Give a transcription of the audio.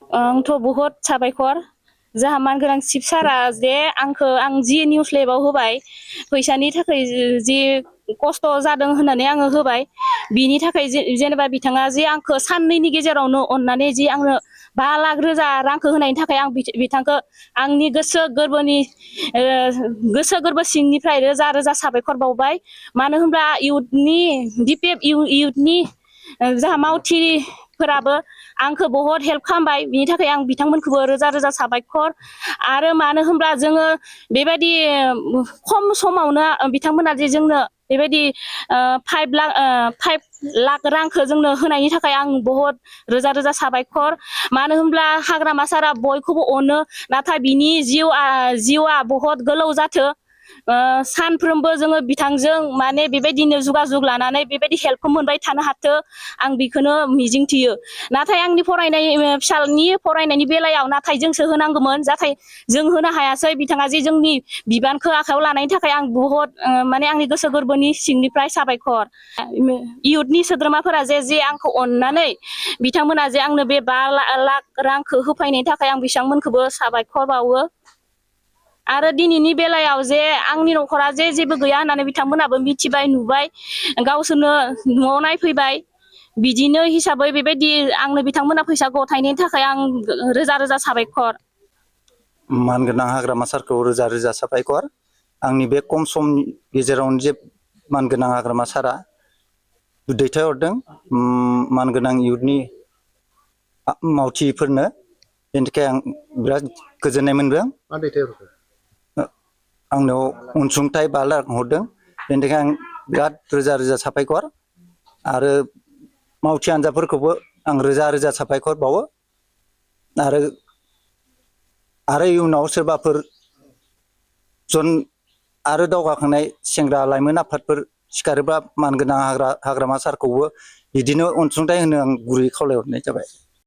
आंथ' बहुत साबायखर जाहा मानगोनां चिफ सारा जे आं जि निउस लेबाव होबाय फैसानि थाखाय जि खस्थ' जादों होननानै आङो होबाय बिनि थाखाय जेनेबा बिथाङा जे आंखौ साननैनि गेजेरावनो अननानै जि आंनो 5 लाख रोजा रांखौ होनायनि थाखाय आं बिथांखौ आंनि गोसो गोरबो सिंनिफ्राय रोजा रोजा साबायखर बावबाय मानो होनब्ला इयुथनि जाहा मावथिफोराबो आंखौ बहुत हेल्प खालामबाय बिनि थाखाय आं बिथांमोनखौबो रोजा रोजा साबायखर आरो मानो होनब्ला जोङो बेबायदि खम समावनो बिथांमोना जे जोंनो बेबायदि 5 लाख रांखौ जोंनो होनायनि थाखाय आं बहुत रोजा रोजा साबायखर मानो होनब्ला हाग्रामा सारा बयखौबो अनो नाथाय बिनि जिउआ बहुत गोलाव जाथो सानफ्रोमबो जोङो बिथांजों माने बेबायदिनो जुगाजुग लानानै बेबायदि हेल्पखौ मोनबाय थानो हाथो आं बेखौनो मिजिंथियो नाथाय आंनि फिसालनि फरायनायनि बेलायाव नाथाय जोंसो होनांगौमोन नाथाय जों होनो हायासै बिथाङा जे जोंनि बिबानखौ आखायाव लानायनि थाखाय आं बहुत माने आंनि गोसो गोरबोनि सिंनिफ्राय साबायखर इयुथनि सोद्रोमाफोरा जे आंखौ अननानै बिथांमोना जे आंनो बे 5 लाख रांखौ होफैनायनि थाखाय आं बिथांमोनखौबो साबायखर बावो आरो दिनैनि बेलायाव जे आंनि न'खरा जेबो गैया होननानै बिथांमोनाबो मिथिबाय नुबाय गावसोरनो न'आव नायफैबाय बिदिनो हिसाबै बेबायदि आंनो बिथांमोना फैसा गथायनायनि थाखाय आं रोजा रोजा साबायखर मानगोनां हाग्रामा सारखौ रोजा रोजा साबायखर आंनि बे खम समनि गेजेरावनो जे मानगोनां हाग्रामा सारा दैथायहरदों मानगोनां इयुथनि मावथिफोरनो बेनि थाखाय आं बिराद गोजोननाय मोनदों आंनाव अनसुंथाइ 5 लाख हरदों बेनि थाखाय आं बिराद रोजा रोजा साबायखर आरो मावथि हान्जाफोरखौबो आं रोजा रोजा साबायखर बावो आरो इयुनाव सोरबाफोर आरो दावगाखांनाय सेंग्रा लाइमोन आफादफोर सिखारोबा मानगोनां हाग्रामा सारखौबो बिदिनो अनसुंथाइ होनो आं गुरै खावलायहरनाय जाबाय।